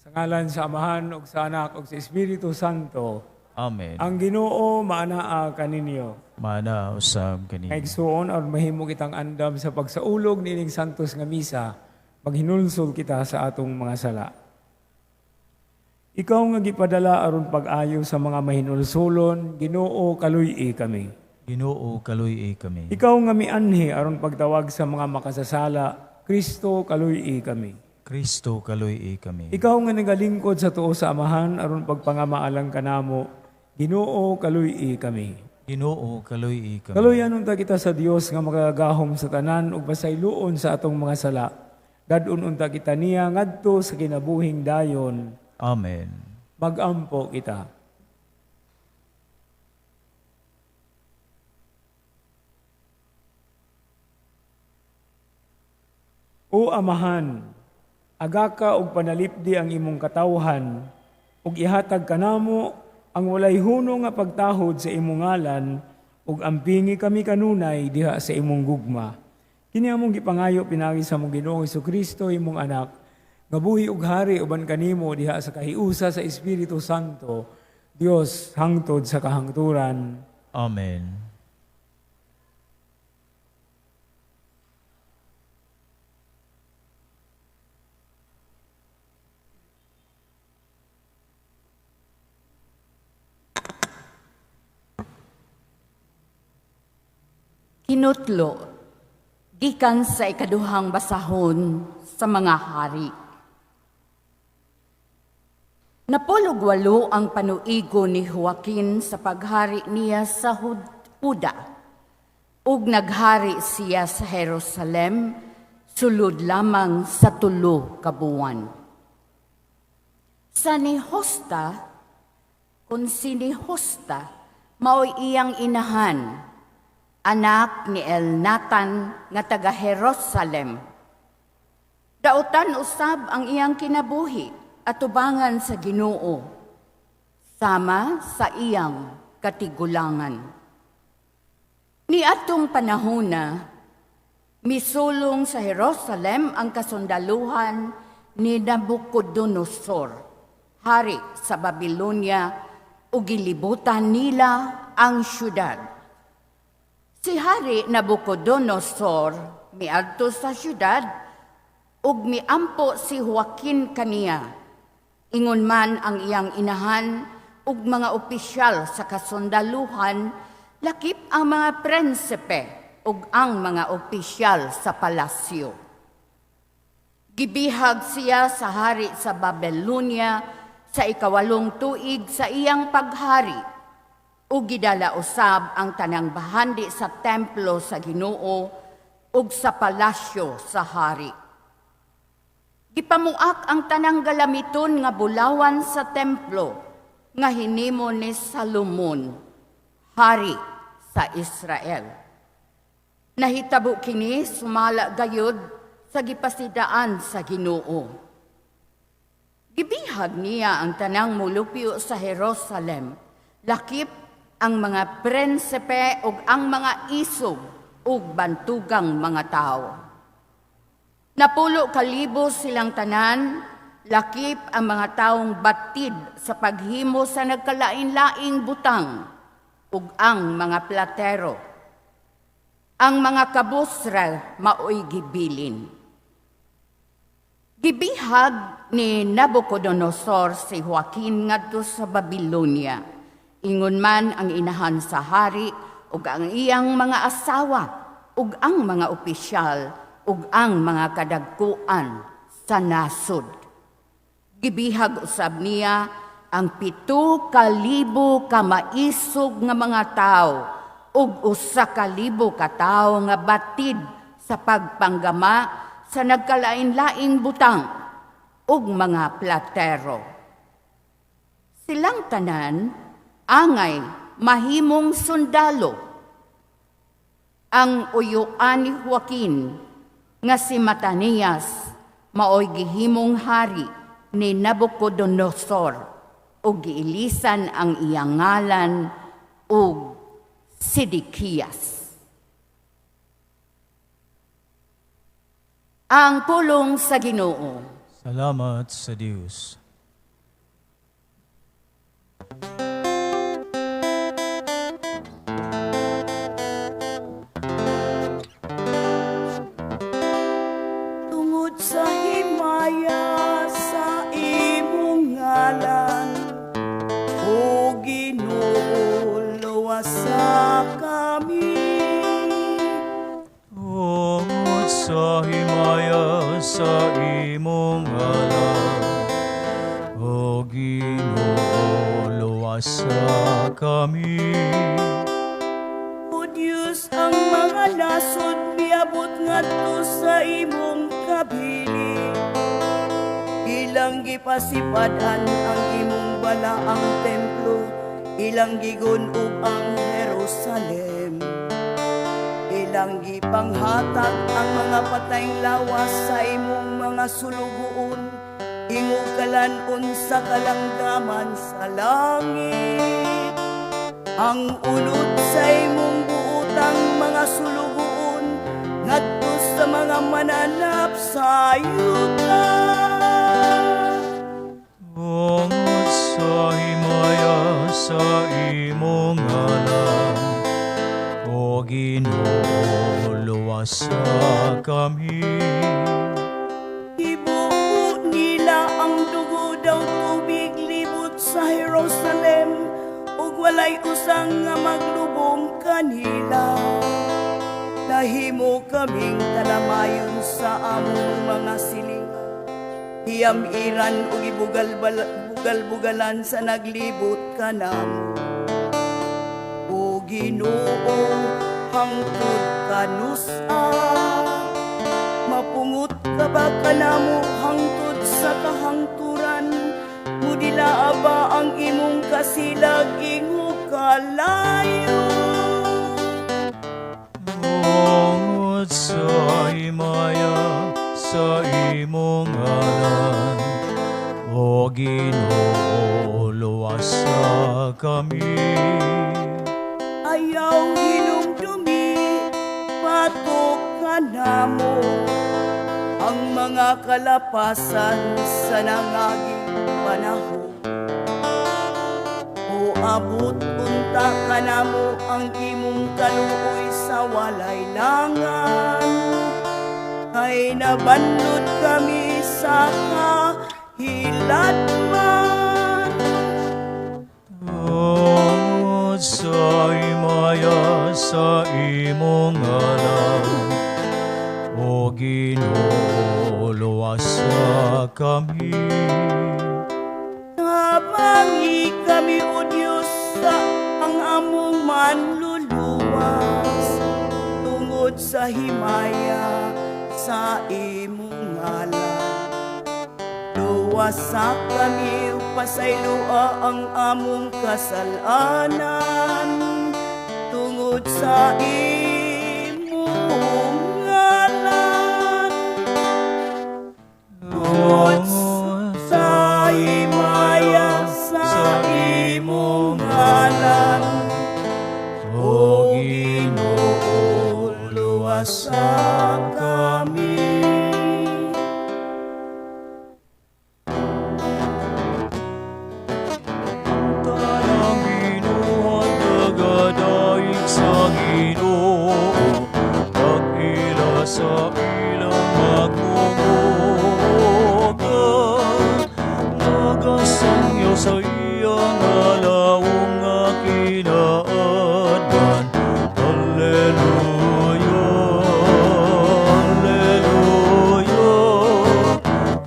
Sa ngalan sa Amahan ug sa Anak ug sa Espiritu Santo. Amen. Ang Ginoo maanaa kaninyo. Maana usab kaninyo. Kaigsuon aron mahimo kitang andam sa pagsaulog niining santos nga misa, maghinulsol kita sa atong mga sala. Ikaw nga gipadala aron pag-ayo sa mga mahinulsolon, Ginoo, kaluy-i kami. Ginoo, kaluy-i kami. Ikaw nga mianhi aron pagtawag sa mga makasasala, Kristo, kaluy-i kami. Kristo, kaluy-i kami. Ikaw nga nagalingkod sa tuo sa Amahan aron pagpangamaalang kanamo, Ginoo, kaluy-i kami. Ginoo, kaluy-i kami. Kaluyan unta kita sa Dios nga makagagahom sa tanan ug pasayloon sa atong mga sala. Dad-on unta kita niya ngadto sa kinabuhing dayon. Amen. Magampo kita. O Amahan, agaka og panalipdi ang imong katawhan ug ihatag kanamo ang walay huno nga pagtahod sa imong ngalan ug ampingi kami kanunay diha sa imong gugma. Kini among gipangayo pinaagi sa among Ginoong Hesukristo, imong anak, nga buhi ug hari uban kanimo diha sa kahiusa sa Espiritu Santo, Dios hangtod sa kahangturan. Amen. Kinutlo, gikan sa ikaduhang basahon sa mga hari. 18 ang panuigo ni Joaquin sa paghari niya sa Huda, ug naghari siya sa Jerusalem sulod lamang sa 3 ka buwan. Sa Nehusta, kung si Nehusta, mao'y iyang inahan, anak ni Elnatan nga taga Jerusalem. Dautan usab ang iyang kinabuhi atubangan sa Ginoo, sama sa iyang katigulangan. Niadtong panahona, misulong sa Jerusalem ang kasundaluhan ni Nabucodonosor, hari sa Babylonia, ug gilibutan nila ang syudad. Si Hari Nabucodonosor miadto sa syudad ug miampo si Joaquin kaniya. Ingon man ang iyang inahan ug mga opisyal sa kasundaluhan, lakip ang mga prinsipe ug ang mga opisyal sa palasyo. Gibihag siya sa hari sa Babylonia sa 8 tuig sa iyang paghari, ug gidala usab ang tanang bahandi sa templo sa Ginoo ug sa palasyo sa hari. Gipamuak ang tanang galamiton nga bulawan sa templo nga hinimo ni Salomon, hari sa Israel. Nahitabo kini sumala gayud sa gipasidaan sa Ginoo. Gibihag niya ang tanang molupyo sa Jerusalem, lakip ang mga prinsipe ug ang mga isog ug bantugang mga tawo. 10,000 silang tanan, lakip ang mga taong batid sa paghimo sa nagkalain-laing butang ug ang mga platero. Ang mga kabusra maoy gibilin. Gibihag ni Nabucodonosor si Joaquin ngadto sa Babylonia. Ingon man ang inahan sa hari ug ang iyang mga asawa ug ang mga opisyal ug ang mga kadagkuan sa nasod. Gibihag usab niya ang 7,000 ka maisog nga mga tawo ug 1,000 ka tawo nga batid sa pagpanggama sa nagkalain-laing butang ug mga platero. Silang tanan angay mahimong sundalo. Ang uyuan ni Joaquin nga si Matanias maoy gihimong hari ni Nabucodonosor ug giilisan ang iyang ngalan og Sidikias. Ang pulong sa Ginoo. Salamat sa Dios. Luwasa kami. O Diyos, ang mga nasod miabot ngadto sa imong kabili. Ilang gipasipad-an ang imong balaang templo, ilang gigun-ob ang Jerusalem. Ilang gipanghatag ang mga patayng lawas sa imong mga sulugoon, ingog kalan-on sa kalanggaman sa langit. Ang unod sa imong buotang mga sulugoon ngadto sa mga mananap sa yuta. Tungod sa himaya sa imong ngalan, O Ginoo, luwasa kami. Gibuo nila ang dugo daw tubig libot sa Jerusalem ug walay usang nga maglubong kanila. Nahimo kaming talamayon sa among mga silingan. Hiyam-iran ug ibugal-bugalan sa naglibot kanamo. O Ginoo, hangtod kanus-a? Mapungot ka ba kanamo hangtod sa kahangturan? Mudilaa ba ang imong kasilag ingog kalayo? Tungod sa himaya sa imong ngalan, O Ginoo, luwasa kami. Ayaw hinumdumi, batok kanamo ang mga kalapasan sa nangaging panahon. O abot unta kanamo ang imong kaluoy sa walay langan, kay nabanlod kami sa kahiladman. Tungod sa himaya sa imong ngalan, O Ginoo, luwasa kami. Tabangi kami, O Diyos, sa ang among manluluwas tungod sa himaya sa imong ngalan. Luwasa kami, pasayloa ang among kasalanan tungod sa imong ngalan. Tungod sa himaya sa imong ngalan, O Ginoo, luwasa kami. Tanang binuhat nagadayeg sa Ginoo, pag-ila sa ilang magmumuga, nagasangyaw sa iyang alawong nga kinaadman. Alleluia, Alleluia,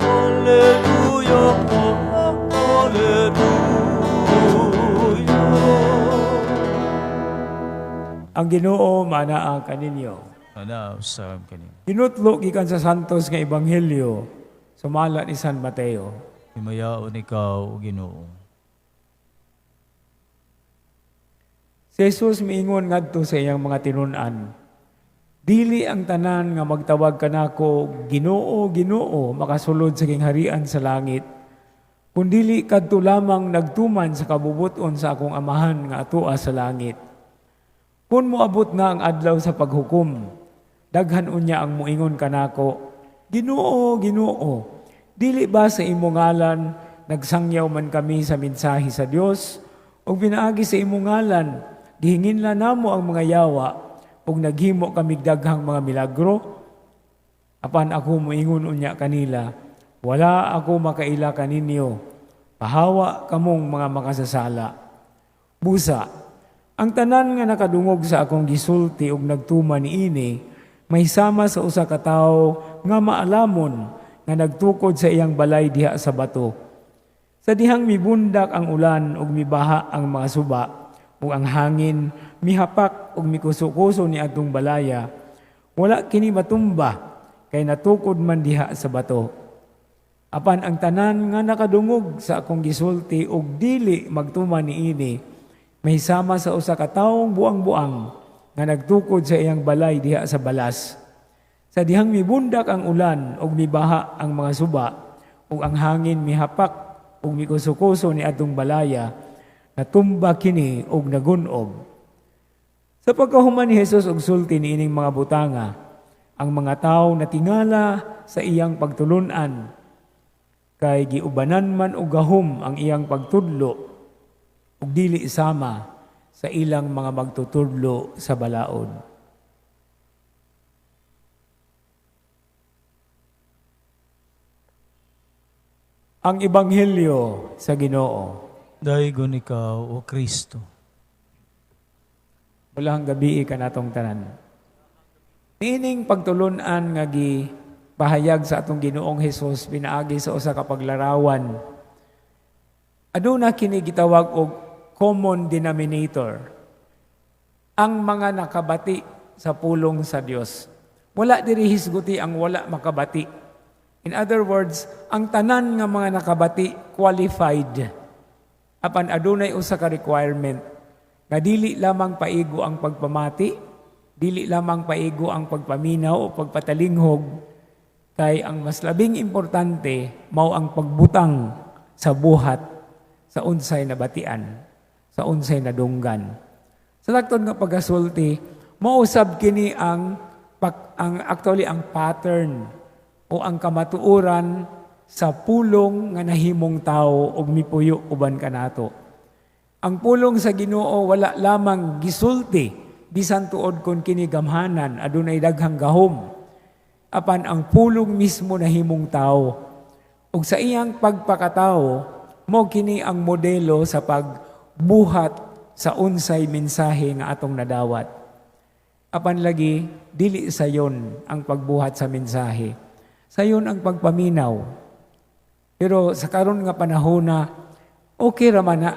Alleluia, Alleluia. Ang Ginoo manaa kaninyo. Ana usab kaninyo. Hinutlo gikan sa Santos nga Ebanghelyo sumala ni San Mateo. Himayaon ikaw, o Ginoo. Si Jesus miingon ngadto sa iyang mga tinun-an, "Dili ang tanan nga magtawag kanako, Ginoo, Ginoo, makasulod sa gingharian sa langit, kundili kadto lamang nagtuman sa kabubuton sa akong Amahan nga atoa sa langit. Kung moabot na ang adlaw sa paghukom, daghan unya ang muingon kanako, Ginoo, Ginoo, dili ba sa imong ngalan nagsangyaw man kami sa mensahe sa Dios, ug pinaagi sa imong ngalan gihinginla namo ang mga yawa, ug naghimo kami daghang mga milagro? Apan ako moingon unya kanila, wala ako makaila kaninyo, pahawa kamong mga makasasala. Busa, ang tanan nga nakadungog sa akong gisulti ug nagtuman niini, may sama sa usa ka tawo nga maalamon nga nagtukod sa iyang balay diha sa bato. Sa dihang mibundak ang ulan ug mibaha ang mga suba ug ang hangin mihapak ug mikuso-kuso ni atong balaya, wala kini matumba kay natukod man diha sa bato. Apan ang tanan nga nakadungog sa akong gisulti ug dili magtuman niini, mahisama sa usa ka tawong buang-buang nga nagtukod sa iyang balay diha sa balas. Sa dihang mibundak ang ulan ug mibaha ang mga suba ug ang hangin mihapak ug mikuso-kuso ni atong balaya, natumba kini ug nagunob. Sa pagkahuman ni Jesus og sulti niining mga butanga, ang mga tawo natingala sa iyang pagtulun-an, kay giubanan man og gahom ang iyang pagtudlo ug dili sama sa ilang mga magtutudlo sa balaod. Ang Ebanghelyo sa Ginoo. Daygon ikaw, O Kristo. Bulahang gabi kanatong tanan. Niining pagtulunan nga gipahayag sa atong Ginoong Hesus pinaagi sa usa ka paglarawan. Aduna kini gitawag og common denominator. Ang mga nakabati sa pulong sa Dios. Wala diri hisguti ang wala makabati. In other words, ang tanan nga mga nakabati qualified. Apan adunay usa ka requirement nga dili lamang paigo ang pagpamati, dili lamang paigo ang pagpaminaw o pagpatalinghog, kay ang mas labing importante mao ang pagbutang sa buhat sa unsay nabatian, sa unsay nadunggan. Sa laktod nga pagkasulti, mausab kini ang actually ang pattern o ang kamatuoran sa pulong nga nahimong tao og mipuyo uban kanato. Ang pulong sa Ginoo wala lamang gisulti bisan tuod kon kini gamhanan, adunay daghang gahom. Apan ang pulong mismo nahimong tao. Ug sa iyang pagpakatao, mo kini ang modelo sa pagbuhat sa unsay mensahe nga atong nadawat. Apan lagi dili sayon ang pagbuhat sa mensahe. Sayon ang pagpaminaw. Pero sa karon nga panahon na okay ra man na.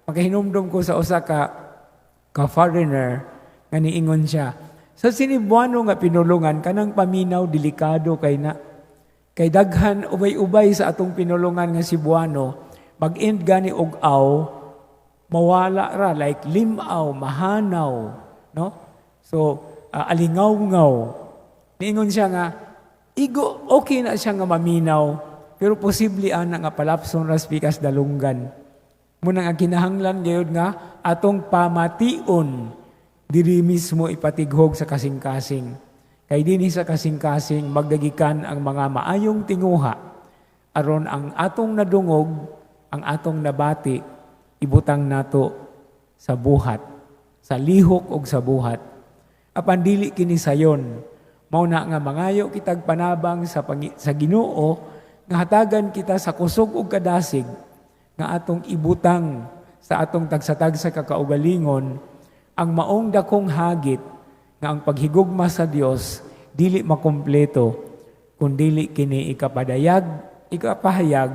Makahinumdum ko sa usa ka foreigner nga niingon siya, sa Sinibuano nga pinulungan kanang paminaw delikado kay na. Kay daghan ubay-ubay sa atong pinulungan nga Cebuano, mag-end gani og aw, mawala ra like limaw, mahanaw, no? So alingaw-ngaw. Niingon siya nga igo okay na siya nga maminaw, pero posible ana nga palapson ra pikas dalunggan. Muna nga kinahanglan gayud nga atong pamation diri mismo ipatighog sa kasing-kasing. Kay dinhi sa kasing-kasing magdagikan ang mga maayong tinguha aron ang atong nadungog, ang atong nabati ibutang nato sa buhat, sa lihok og sa buhat. Apan dili kini sayon. Mao na nga mangayo kitag panabang sa Ginoo nga hatagan kita sa kusog ug kadasig nga atong ibutang sa atong tagsa-tagsa ka kaugalingon ang maong dakong hagit nga ang paghigugma sa Dios dili makumpleto kun dili kini ikapadayag, ikapahayag,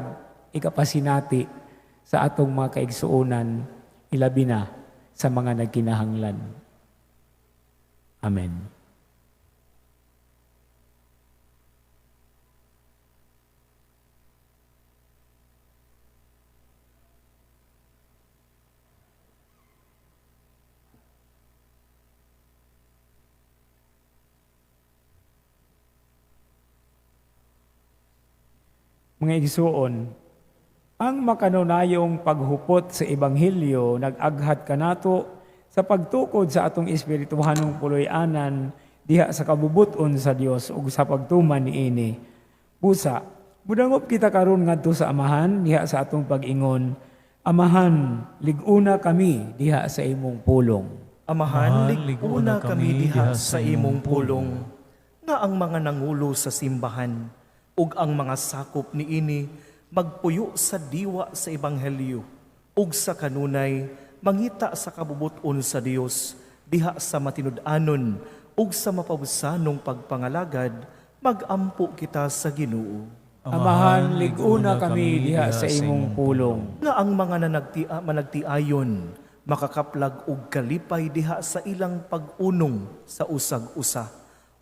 ikapasinati sa atong mga kaigsuonan, ilabi na sa mga nagkinahanglan. Amen. Mga igsuon, ang makanunayong paghupot sa Ebanghelyo nag-aghat kanato sa pagtukod sa atong espirituhanong puloy-anan diha sa kabubuton sa Dios ug sa pagtuman niini. Busa, budangop kita karon ngadto sa Amahan diha sa atong pag-ingon, Amahan, lig-una kami diha sa imong pulong. Amahan, lig-una kami diha sa imong pulong, nga ang mga nangulo sa simbahan ug ang mga sakop niini magpuyo sa diwa sa ebanghelyo ug sa kanunay mangita sa kabubuton sa Dios diha sa matinud-anon ug sa mapabsanong pagpangalagad, magampo kita sa Ginoo. Amahan, lig-una kami diha sa imong pulong. Nga ang mga managtiayon makakaplag og kalipay diha sa ilang pag-unong sa usag-usa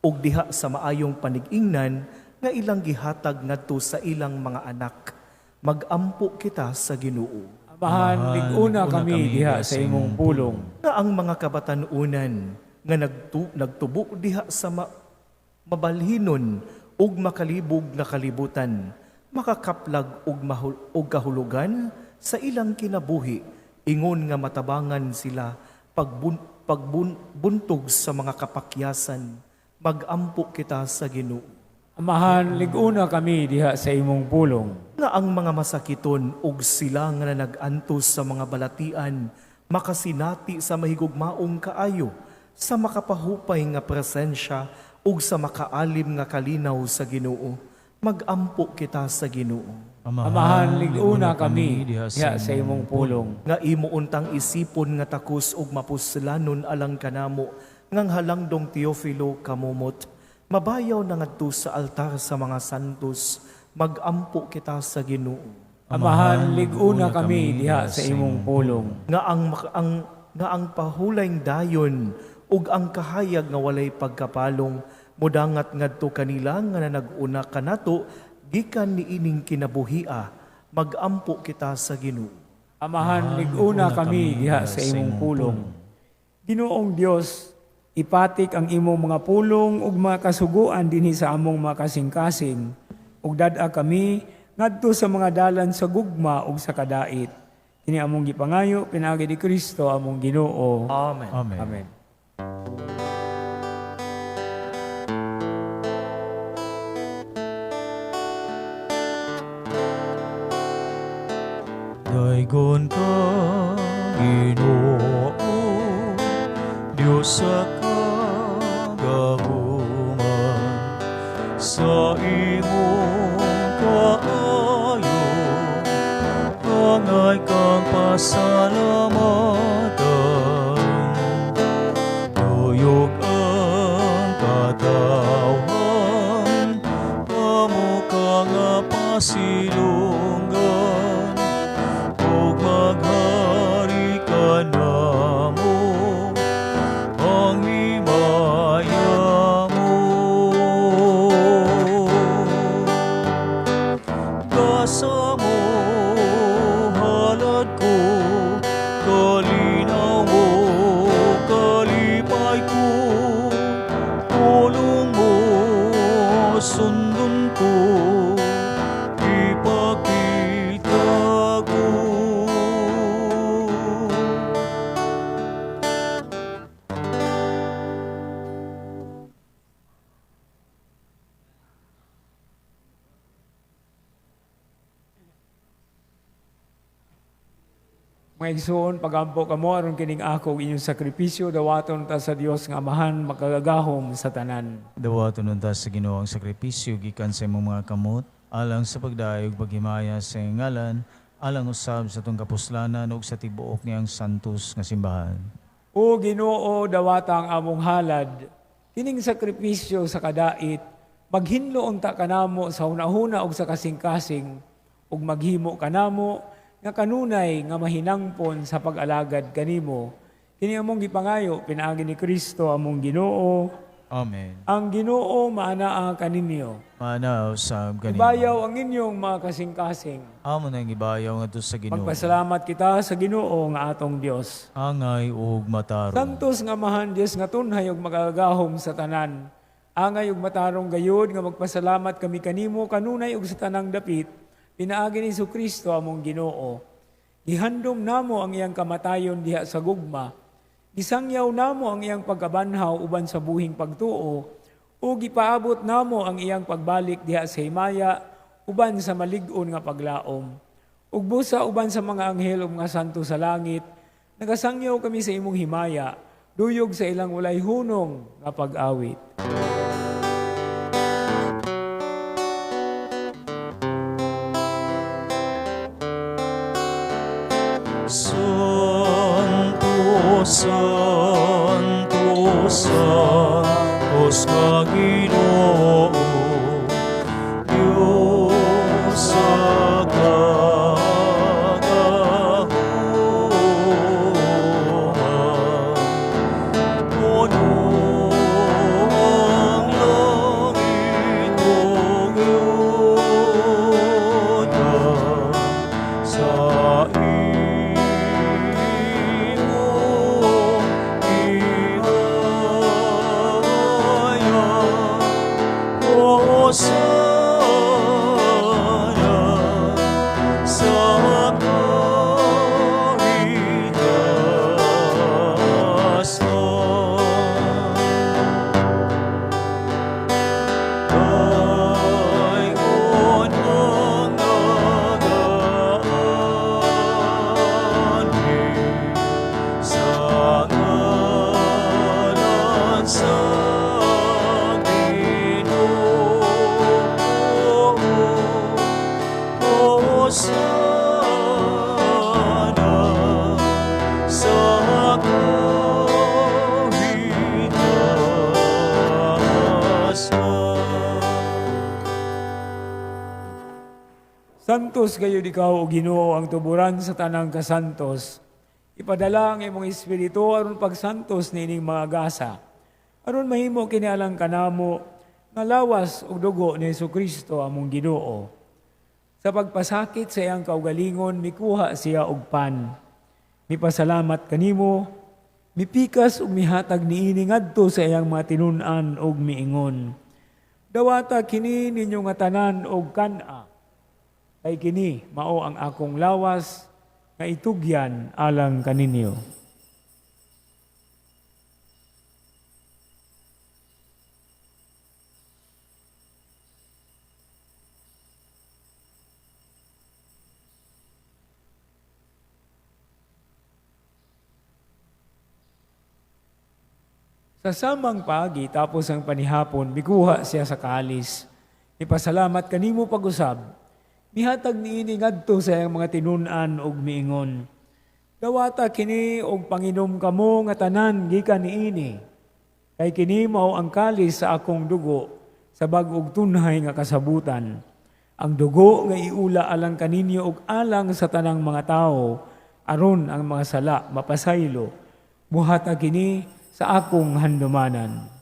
ug diha sa maayong panig-ingnan nga ilang gihatag ngadto sa ilang mga anak. Magampo kita sa Ginoo. Amahan, lig-una kami diha sa imong pulong. Nga ang mga kabatan-unan nga nagtubo diha sa mabalhinon ug makalibog nga kalibutan, makakaplag og kahulugan sa ilang kinabuhi, ingon nga matabangan sila pagbuntog sa mga kapakyasan. Magampo kita sa Ginoo. Amahan, lig-una kami diha sa imong pulong. Nga ang mga masakiton ug sila nga nag-antos sa mga balatian makasinati sa mahigugmaong kaayo, sa makapahupay nga presensya ug sa makaalim nga kalinaw sa Ginoo. Magampo kita sa Ginoo. Amahan, lig-una kami diha sa imong pulong. Nga imo untang isipon nga takos ug mapuslanon alang kanamo ngang halangdong Teofilo kamumot, mabayaw na ngadto sa altar sa mga santos. Magampo kita sa Ginoo. Amahan, lig-una kami diha sa imong pulong. Nga ang pahulayng dayon ug ang kahayag nga walay pagkapalong modangat ngadto kanila nga nanag-una kanato gikan niining kinabuhia. Magampo kita sa Ginoo. Amahan, lig-una kami diha sa imong pulong. Ginoong Dios, ipatik ang imong mga pulong ug mga kasuguan dinhi sa among mga kasing-kasing, ug dad-a kami ngadto sa mga dalan sa gugma ug sa kadait. Kini among gipangayo pinaagi ni Kristo among Ginoo. Amen. Amen. Amen. Daygon ka, Ginoo, Dios sa kagahuman, sa imong kaayo, angay kang pasalamatan. Tuyog ang katawhan, amo ka nga pasilungan, ug maghari ka namo, ang himaya mo. Gasa mo, halad ko, kalinaw mo, kalipay ko, pulong mo, sundon ko, ipakita ko. Mga igsoon, pagampo kamo aron kining ako ug inyong sakripisyo dawaton ta sa Dios nga Amahan makagagahom sa tanan. Dawaton unta sa Ginoo ang sakripisyo gikan sa imong mga kamot, alang sa pagdayog paghimaya sa iyang ngalan, alang usab sa atong kapuslanan ug sa tibuok niyang santos nga simbahan. O Ginoo, dawata ang among halad, kining sakripisyo sa kadait, maghinlo unta kanamo sa hunahuna ug sa kasing-kasing, ug maghimo kanamo nga kanunay nga mahinangpon sa pag-alagad kanimo. Kini among gipangayo pinaagi ni Kristo among Ginoo. Amen. Ang Ginoo maanaa kaninyo. Maanaa usab kanimo. Ibayaw ang inyong mga kasing-kasing. Amo nang ibayaw ngadto sa Ginoo. Magpasalamat kita sa Ginoo nga atong Dios. Angay ug matarong. Santos nga Amahan Dios nga tunhay ug makagagahom sa tanan. Angay ug matarong gayud nga magpasalamat kami kanimo kanunay ug sa tanang dapit pinaagi ni Kristo among Ginoo. Gihandom namo ang iyang kamatayon diha sa gugma. Gisangyaw namo ang iyang pagkabanhaw uban sa buhing pagtuo ug gipaabot namo ang iyang pagbalik diha sa himaya uban sa malig-on nga paglaom. Ug busa uban sa mga anghel ug mga santo sa langit, nagasangyaw kami sa imong himaya, duyog sa ilang walay hunong nga pag-awit. Santo, Santo, Santos nga Ginoo, Dios sa kahitasan. Santos gayud ikaw, o Ginoo, ang tuburan sa tanang kasantos. Ipadala ang imong espiritu aron pagsantos niining mga gasa. Aron mahimo kini alang kanamo nga lawas ug dugo ni Hesukristo among Ginoo. Sa pagpasakit sa iyang kaugalingon, mikuha siya og pan. Mipasalamat kanimo, mipikas ug mihatag niini ngadto sa iyang mga tinun-an ug miingon. Dawata kini ninyo nga tanan og kan-a. Kay kini mao ang akong lawas nga itugyan alang kaninyo. Sa samang paagi tapos ang panihapon, mikuha siya sa kalis. Ipasalamat kanimo pag-usab. Mihatag niini ngadto sa iyang mga tinun-an og miingon. Dawata kini og panginom kamo nga tanan gikan niini. Kay kini mao ang kalis sa akong dugo sa bag-ong tunhay nga kasabutan. Ang dugo nga iula alang kaninyo og alang sa tanang mga tawo, aron ang mga sala mapasaylo. Buhata kini sa akong handumanan.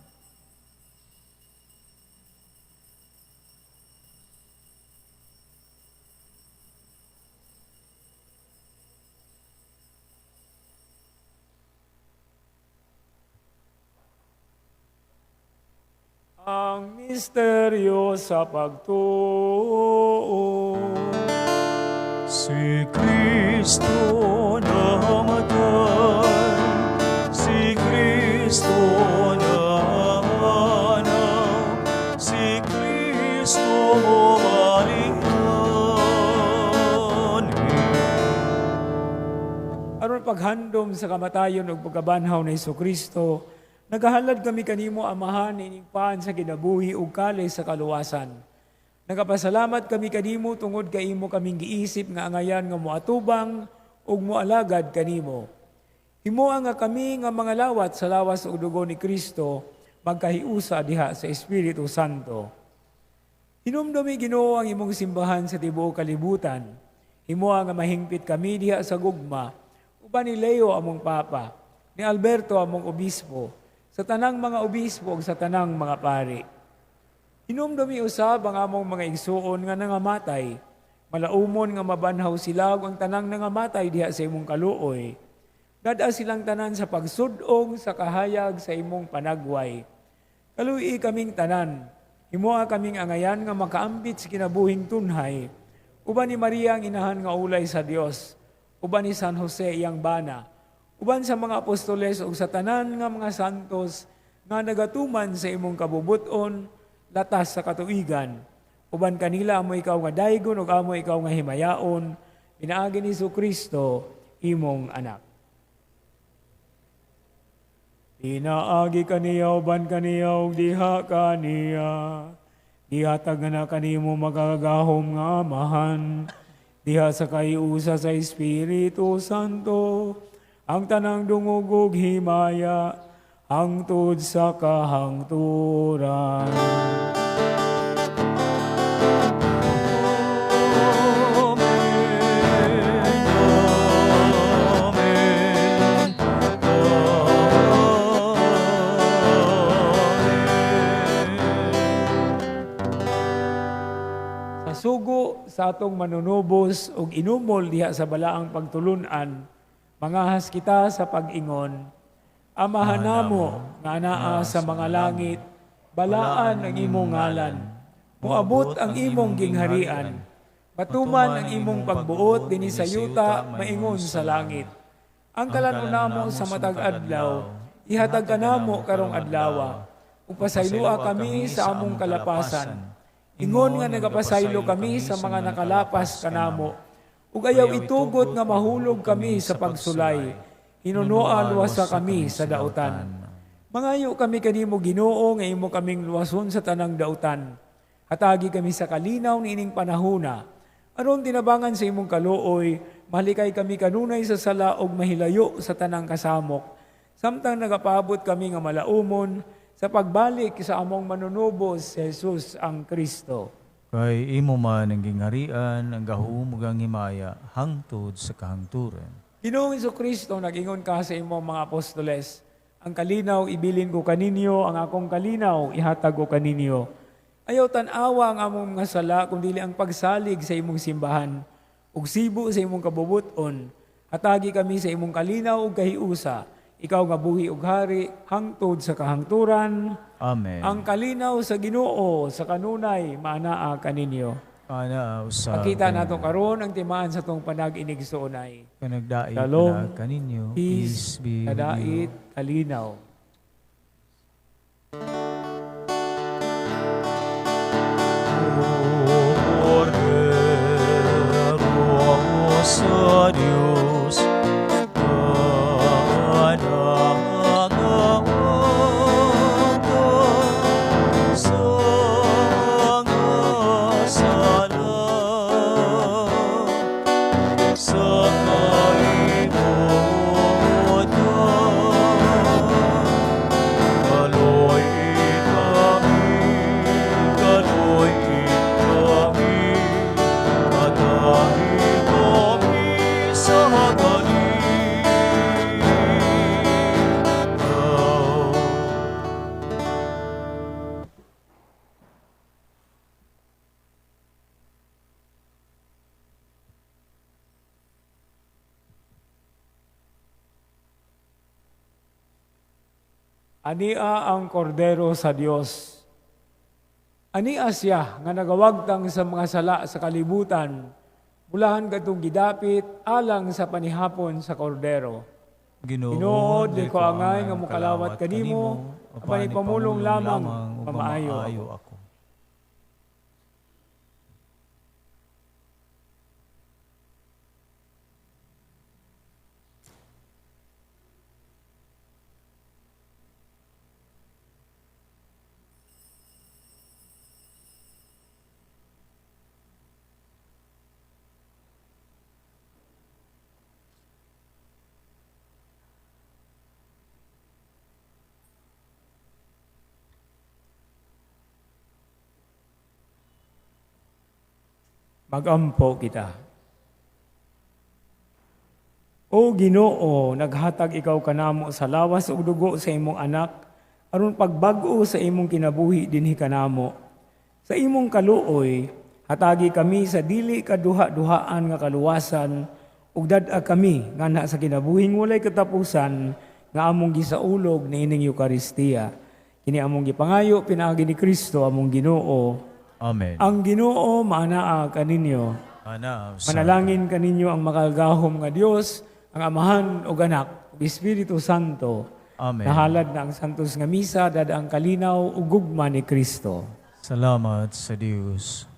Ang misteryo sa pagtuo. Si Kristo namatay, si Kristo naanaw, si Kristo mobalik ani. Aron paghandom sa kamatayon ug pagkabanhaw ni Hesukristo, nagahalad kami kanimo, Amahan, ining paan sa kinabuhi ug kalis sa kaluwasan. Nagapasalamat kami kanimo tungod kay imo kaming giisip nga angayan nga moatubang ug moalagad kanimo. Himoa nga kami nga mga lawat sa lawas ug dugo ni Kristo magkahiusa diha sa Espiritu Santo. Hinumdumi, Ginoo, ang imong simbahan sa tibuok kalibutan. Himoa nga mahingpit kami diha sa gugma, uban ni Leo among Papa, ni Alberto among obispo, sa tanang mga obispo ug sa tanang mga pari. Hinumdumi usab ang among mga igsuon nga nangamatay, malaumon nga mabanhaw sila ug ang tanang nangamatay diha sa imong kaluoy. Dad-a silang tanan sa pagsud-ong sa kahayag sa imong panagway. Kaluoyi kaming tanan, himoa kaming angayan nga makaambit sa kinabuhing tunhay, uban ni Maria ang inahan nga ulay sa Dios, uban ni San Jose iyang bana, uban sa mga apostoles ug sa tanan nga mga santos nga nagatuman sa imong kabubuton latas sa katuigan. Uban kanila amo ikaw nga daygon ug amo ikaw nga himayaon, pinaagi ni Kristo imong anak. Pinaagi kaniya uban kaniya ug diha kaniya. Gihatag na kanimo makagagahom nga Amahan, diha sa kaiusa sa Espiritu Santo, ang tanang dungog ug himaya, hangtod sa kahangturan. Amen. Amen. Amen. Sa sugo sa atong manunubos ug inumol diha sa balaang pagtulun-an, mangahas kita sa pag-ingon, Amahan namo nga anaa sa mga langit, balaan ang imong ngalan. Moabot ang imong gingharian. Matuman ang imong pagbuot dinhi sa yuta maingon sa langit. Ang kalan-on namo sa matag adlaw, ihatag kanamo karong adlawa. Ug pasayloa kami sa among kalapasan. Ingon nga nagapasaylo kami sa mga nakalapas kanamo. Ug ayaw itugot nga mahulog kami sa pagsulay. Hinunoa luwasa kami sa dautan. Mangayo kami kanimo, Ginoo, nga imo kaming luwason sa tanang dautan. Hatagi kami sa kalinaw niining panahona. Aron tinabangan sa imong kaluoy, malikay kami kanunay sa sala ug mahilayo sa tanang kasamok. Samtang nagapaabot kami nga malaumon sa pagbalik sa among manunubos, Jesus ang Kristo. Kay imo man ang gingharian, ang gahom ug ang himaya hangtod sa kahangturan. Ginoong Kristo, nag-ingon ka sa imong mga apostoles, ang kalinaw ibilin ko kaninyo, ang akong kalinaw ihatag ko kaninyo. Ayaw tan-awa ang among mga sala, kundi ang pagsalig sa imong simbahan, ug sibo sa imong kabubuton. Hatagi kami sa imong kalinaw ug kahiusa. Ikaw nga buhi ug hari, hangtod sa kahangturan. Amen. Ang kalinaw sa Ginoo sa kanunay maanaa kaninyo. Ana usab. Makita nato karon ang timaan sa tong panag-inigsuonay. Kanagdait Shalom, na kaninyo. Peace, be with you. kadait, kalinaw. Kordero sa Diyos, kanangawata sa mga sala, sa kalibutan. Kaloy kami, kaloy kami, katahi kami sa kalinaw. Ania ang kordero sa Dios. Ania siya nga nagawagtang sa mga sala sa kalibutan. Bulahan kadtong gidapit alang sa panihapon sa kordero. Ginoo, Ginoo, di ko angay nga mokalawat kanimo, apan ipamulong lamang, ug mamaayo mamaayo ako. Magampo kita. O Ginoo, naghatag ikaw kanamo sa lawas ug dugo sa imong anak aron pagbag-o sa imong kinabuhi dinhi kanamo. Sa imong kaluoy, hatagi kami sa dili kaduha-duhaan nga kaluwasan ug dad-a kami nganha sa kinabuhing walay katapusan nga among gisaulog niining Eukaristiya. Kini among gipangayo pinaagi ni Kristo among Ginoo. Amen. Ang Ginoo maanaa kaninyo. Ana usab. Manalangin kaninyo ang makagagahom nga Dios, ang Amahan ug Anak ug Espiritu Santo. Amen. Nahalad na ang santos nga misa dada ang kalinaw ug gugma ni Kristo. Salamat sa Dios.